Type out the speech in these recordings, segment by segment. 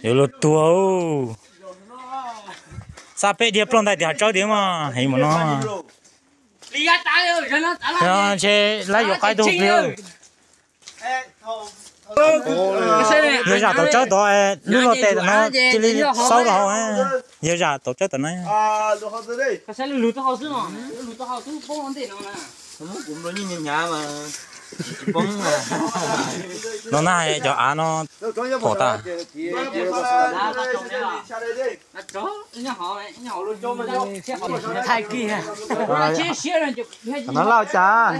Yuav luag tuag. Xab peb dhia plaub ntais tias hav tsawb tias mas heev mus no. Ntshe lawv yuav qaib tug plig. Yog zam tau tsawb tod, lub loj tes tom no cia li xaub rau hauv. Yog zam tau tsawb tom no. No na cov av no pom tas. No laj cas?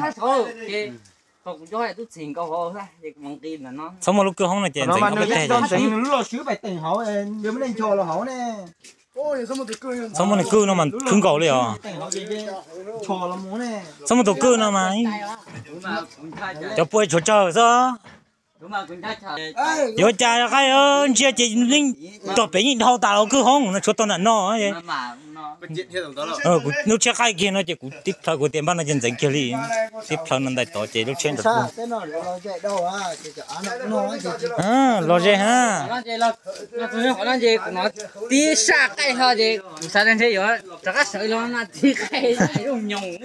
Txhob muaj lub kwj hoob no ces ntxeev lub loj swb pais teem hauv, muab neeg ncho los hauv ne. Txhob muaj nws kwj no mas khwb nkaus li os. Txhob muaj tus kwj no mas cov pua tshuav tsawg xwb. Yuav cas qaib ntsia ces leej tog pem yeej dhau tas los kwj hoob no tshuav tau nram no. Lub tsheb qaij kiag no ces kuv tib plhaw kuv tias npaj no ces ntxeev kiag li. Tib plhaw no ntais tod ces lub tsheb nram. Los ze ha. Tib saj qaij hlo ces kuv xav tias ntshe yuav rov qab sawv los no tib qaij zoo nyoos.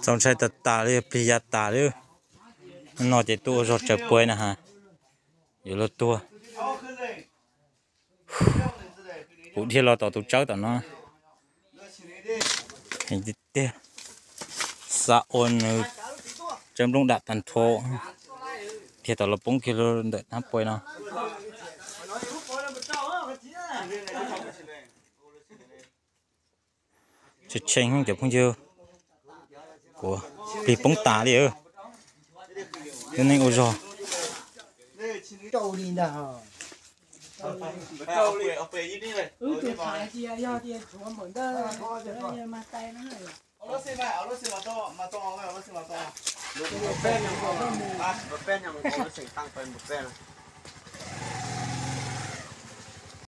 Txaus ntshai tas tas li, plig ya tas li. No ces tuaj ua zog tsaws puav na ha, yuav luag tuag. Kuv dhia los tom tus tsawb tom no, tiag tiag, xav ua nws tsawb nplooj dam tag nrho, dhia tom los poob kiag ntawm hnab puav no. Tshee tshee cov phooj ywg, kuv plig poob tas li. Lub neej ua zog.